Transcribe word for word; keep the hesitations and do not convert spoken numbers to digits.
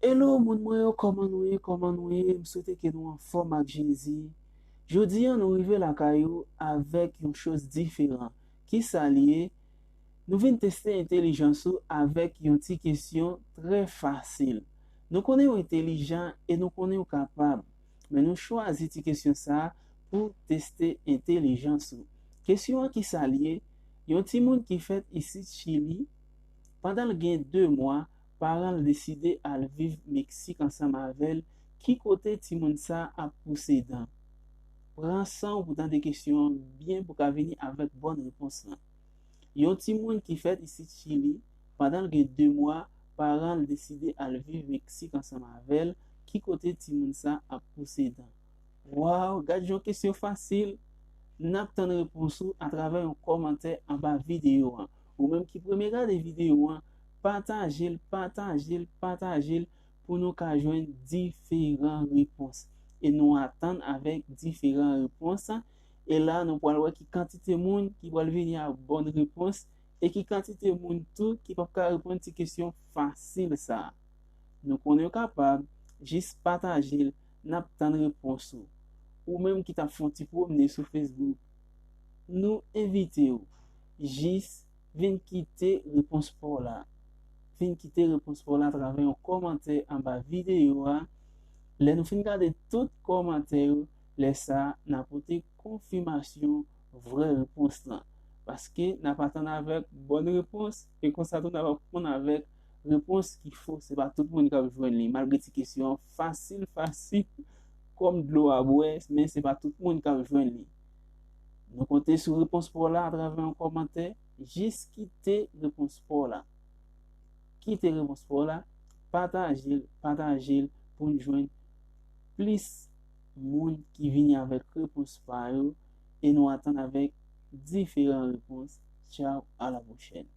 Hello, moun mwen yo, kòman nou ye? Kòman nou ye? M swete ke nou anfòm ak Jezi. Jodi a, nou rive lakay ou avèk yon choz diferan. Kisa l ye? Nou vin teste entèlijans ou avèk yon ti kesyon trè fasil. Nou konnen w entèlijan e nou konnen w kapab, men nou chwazi ti kesyon sa a pou teste entèlijans ou. Kesyon an, kisa l ye? Yon timoun ki fèt isit Chili, pandan l gen de mwa, paran l deside al viv Meksik ansanm avè l, ki kote timoun sa ap pouse dan? Pran san w pou tande kesyon an byen pou ka vini avèk bòn repons lan. Yon timoun ki fèt isit Chili, pandan l gen de mwa, paran l deside al viv Meksik ansanm avè l, ki kote timoun sa ap pouse dan? Waw, gad jan kesyon fasil! N ap tann repons ou atravè yon kòmantè anba videyo an. Ou menm ki premye gade videyo an, pataje l, pataje l, pataje l pou nou ka jwenn diferan repons. E nou atann avèk diferan repons. E la, nou pral wè ki kantite moun ki pral vini ak bòn repons e ki kantite moun tou ki p ap ka reponn ti kesyon fasil sa a. Nou konnen w kapab, jis pataje l, n ap tann repons ou. Ou menm ki t ap fè yon ti pwomne sou Facebook, nou envite w, jis vin kite repons pa w la. Vin kite repons pa w la atravè yon kòmantè anba videyo a. Lè nou fin gade tout kòmantè yo, lè sa a, n a pote konfimasyon vrè repons lan. Paske n ap atann avèk bòn repons, e konsa tou n ap aprann avèk repons ki fo. Se pa tout moun k ap jwenn li, malgre ti kesyon an fasil, fasil kòm dlo a bwè, men se pa tout moun k ap jwenn li. Nou konte sou repons pa w la atravè yon kòmantè. Jis kite repons pa w la. Kite repons pa w la, pataje l, pataje l pou n jwenn plis moun ki vini avèk repons pa yo, e nou atann avèk diferan repons. Tchaw, a la pwochèn.